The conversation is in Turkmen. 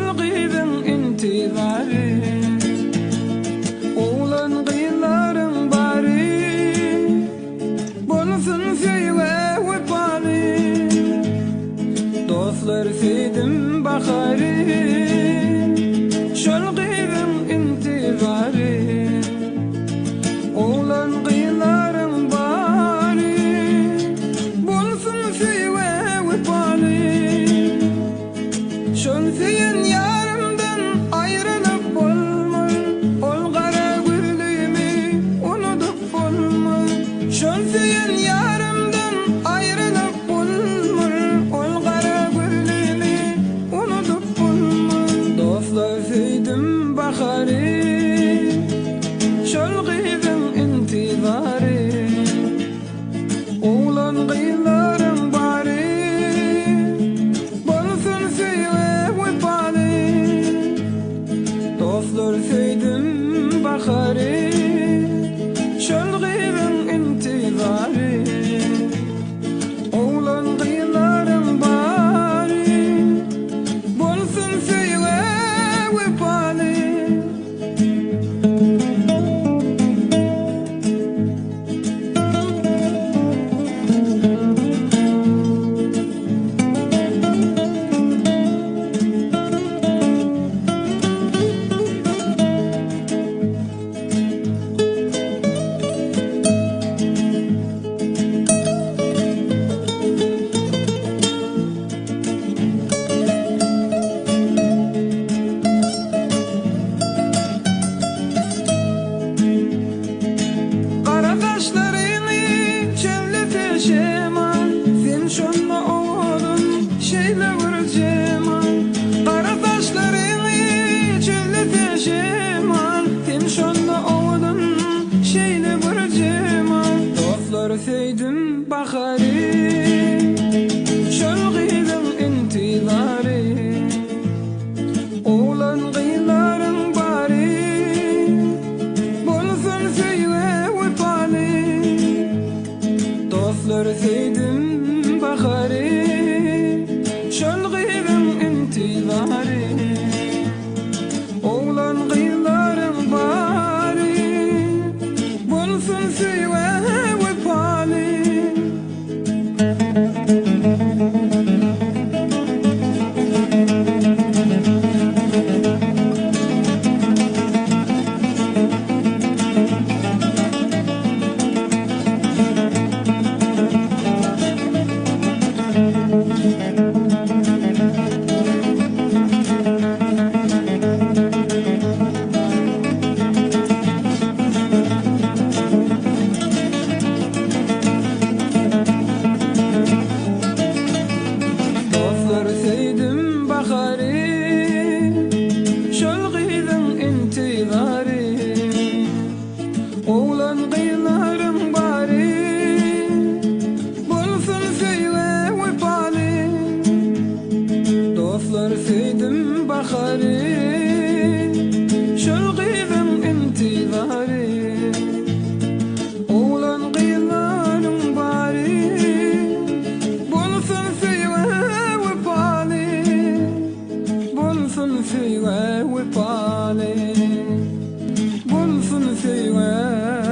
Şol gyzyň intizary. Oglan gyzlaryň bary. Bolsun söýgä wepaly. Dostlar söýdüm bahary. Şol gyzyň intizary. Oglan gyzlaryň bary. Bolsun söýgä wepaly. Şol söýen ýarymdan aýrylyp bolmaz, Ol gara gözlümi unudyp bolmaz. Şol söýen ýarymdan aýrylyp bolmaz, Ol gara gözlümi unudyp bolmaz. Dostlar söýdüm bahary, Şol gyzyň intizary. Oglan gyzlaryň bary Bolsun söýgä wepaly Dostlar söýdüm bahary Şol gyzyň intizary Oglan gyzlaryň bary Bolsun söýgä wepaly. Gara saçlaryňy çevlese şemal, Sen şonda owadan şeýle bir jemal. Gara saçlaryňy çevlese şemal, Sen şonda owadan şeýle bir jemal. Dostlar söýdüm bahary, Şol gyzyň intizary. Oglan gyzlaryň bary Bolsun söýgä wepaly Dostlar söýdüm bahary Şol gyzyň intizary Oglan gyzlaryň bary Bolsun söýgä wepaly. Dostlar söýdüm bahary, Şol gyzyň intizary. Oglan gyzlaryň bary, Bolsun söýgä wepaly. Dostlar söýdüm bahary, Şol gyzyň intizary. Oglan gyzlaryň bary Bolsun söýgä wepaly Bolsun söýgä wepaly Bolsun söýgä.